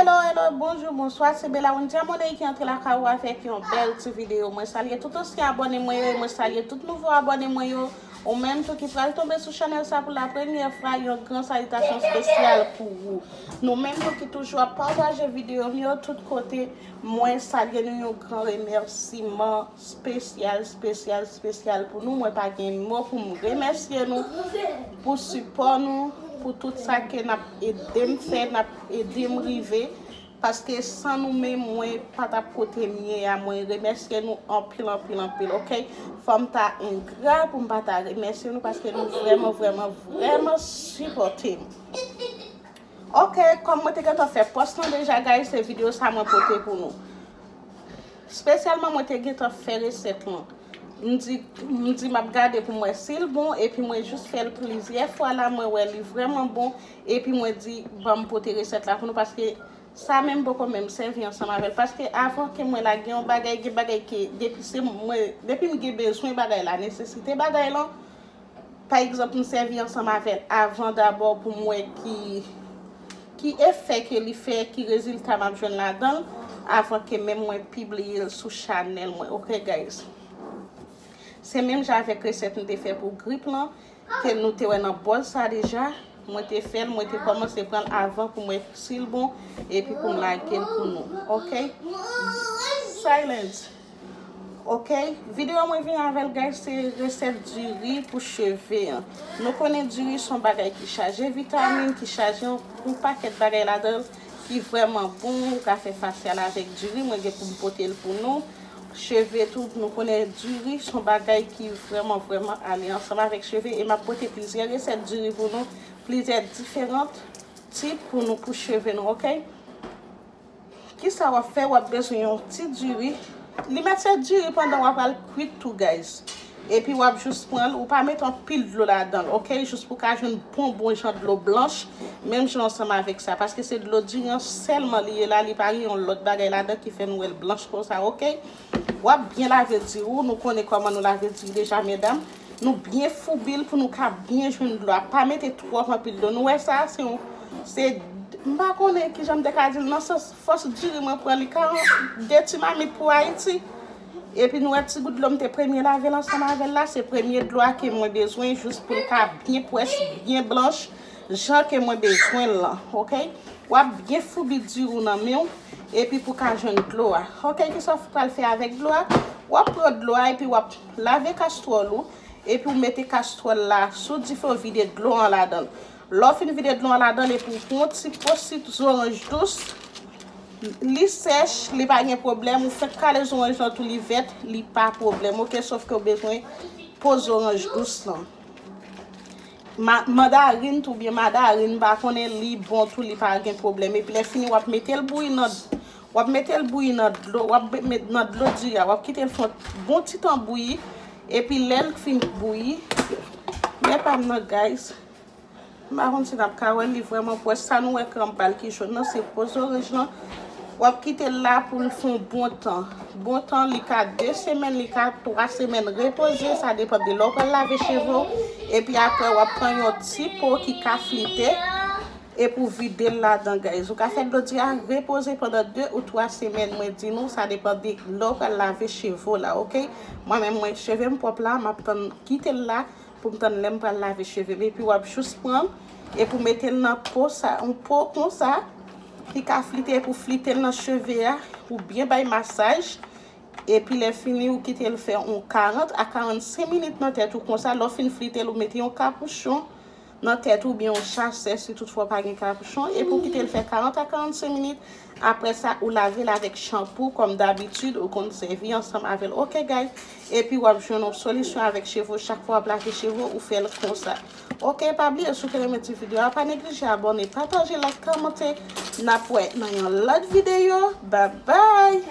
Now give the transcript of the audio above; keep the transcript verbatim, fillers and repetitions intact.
Hello, hello, bonjou, bonswa, se Bella Wendy Amoney ki antre lakay ou avèk yon bèl ti videyo. Mwen salye tout ansyen abòne mwen yo, e mwen salye tout nouvo abòne mwen yo. Ou menm tou ki pral tonbe sou chanèl sa pou la premyè fwa, yon gran salitasyon espesyal pou ou. Nou menm tou ki toujou ap pataje videyo m yo tout kote, mwen salye nou yon gran remèsiman espesyal, espesyal, espesyal pou nou. Mwen pa gen mo pou m remèsye nou pou sipò nou, pou tout sa ke n ap ede m fè, n ap ede m rive. Paske san nou menm, mwen pa t ap kote m ye a. Mwen remèsye nou anpil, anpil, anpil, oke? Fò m ta engra pou m pa ta remèsye nou, paske nou vrèman, vrèman, vrèman sipòte m. Oke, kòm mwen te gentan fè pòs lan deja, guys, se videyo sa mwen pote pou nou. Espesyalman, mwen te gentan fè resèt lan. M di, m di m ap gade pou m wè si l bon, epi mwen jis fè l plizyè fwa la, mwen wè li vrèman bon, epi mwen di, ban m pote resèt la pou nou, paske sa menm poko menm sèvi ansanm avè l. Paske avan ke mwen lage yon bagay, gen bagay ke depi se mwen, depi m gen bezwen bagay la, nesesite bagay lan, pa egzanp, m sèvi ansanm avè l avan dabò pou m wè ki, ki efè ke li fè, ki rezilta m ap jwenn ladan l, avan ke menm mwen pibliye l sou chanèl mwen. Oke, guys? Se menm jan avèk resèt m te fè pou grip lan, ke nou te wè nan bòl sa deja. Mwen te fè l, mwen te kòmanse pran l avan pou m wè si l bon, epi pou m lage l pou nou. Oke? Silence. Oke? Videyo mwen vin avè l, guys, se resèt diri pou cheve an. Nou konnen diri se yon bagay ki chaje vitamin, ki chaje yon, yon pakèt bagay ladan l, ki vrèman bon. Ou ka fè fasyal avèk diri, mwen gen pou m pote l pou nou. Cheve tou, nou konnen diri se yon bagay ki vrèman, vrèman ale ansanm avèk cheve. E m ap pote plizyè resèt diri pou nou, plizyè diferan tip pou nou, pou cheve nou, oke? Kisa w ap fè? W ap bezwen yon ti diri. Li mèt se diri pandan w ap al kwit tou, guys. Epi w ap jis pran l, ou pa met anpil dlo ladan l, oke? Jis pou w ka jwenn bon, bon jan dlo blanch, menm jan ansanm avèk sa, paske se dlo diri an sèlman li ye la, li pa gen yon lòt bagay ladan ki fè nou wè l blanch konsa, oke? W ap byen lave diri w, nou konnen kòman nou lave diri deja, medam. Nou byen foubi l pou nou ka byen jwenn dlo a. Pa mete twòp anpil dlo. Nou wè sa, se yon, se, m pa konnen kijan m te ka di l, nan sans fòs diri mwen pran li karann de ti mamit pou Ayiti. Epi nou wè ti gout dlo m te premye lave l ansanm avè l la, se premye dlo a ke mwen bezwen jis pou l ka byen pwès, byen blanch, jan ke mwen bezwen l lan, oke? W ap byen foubi diri w nan men w, epi pou w ka jwenn dlo a. Oke, kisa w pral fè avèk dlo a? W ap pran dlo a, epi w ap lave kastwòl ou, epi w mete kastwòl la sou dife, w vide dlo an ladan l. Lè w fin vide dlo an ladan l, epi w pran yon ti po sit zoranj dous, li sèch, li pa gen pwoblèm, ou fèk kale zoranj lan tou, li vèt, li pa pwoblèm, oke, sof ke w bezwen po zoranj dous lan. Ma-, mandarin tou byen madarin, m pa konnen, li bon tou, li pa gen pwoblèm. Epi lè fini, w ap mete l bouyi nan, w ap mete l bouyi nan dlo, w ap be-, met nan dlo diri a, w ap kite l fè yon bon ti tan bouyi. Epi lè l fin bouyi, men pa m nan, guys. M pa konn si n ap ka wè l, li vrèman pwès. Sa nou wè krab bal ki jòn nan, se po zoranj lan. W ap kite l la pou l fè yon bon tan. Bon tan, li ka de semèn, li ka twa semèn repoze, sa depann de lè w pral lave cheve w. Epi apre, w ap pran yon ti po ki ka flite, epi w vide l ladan, guys. Ou ka fè dlo diri a repoze pandan de ou twa semèn, mwen di nou, sa depann de lè w pral lave cheve w la, oke? Mwen menm, mwen, cheve m pwòp la, m ap tann, kite l la, pou m tann lè m pral lave cheve m. Epi w ap jis pran l, epi w mete l nan po sa, yon po konsa, ki ka flite, epi w flite l nan cheve a, ou byen bay masaj. Epi lè fini, ou kite l fè yon karant a karannsenk minit nan tèt ou konsa. Lè w fin flite l, ou mete yon kapouchon nan tèt ou, oubyen yon chasè, si toutfwa w pa gen kapouchon, epi w kite l fè karant a karannsenk minit. Apre sa, ou lave l avèk chanpou, kòm dabitid, ou konn sèvi ansanm avè l. Oke, guys? Epi w ap jwenn yon solisyon avèk cheve w. Chak fwa w ap lave cheve w, ou fè l konsa. Oke, pa bliye, si w te renmen ti videyo a, pa neglije abòne, pataje, like, kòmante. N ap wè nan yon lòt videyo. Babay!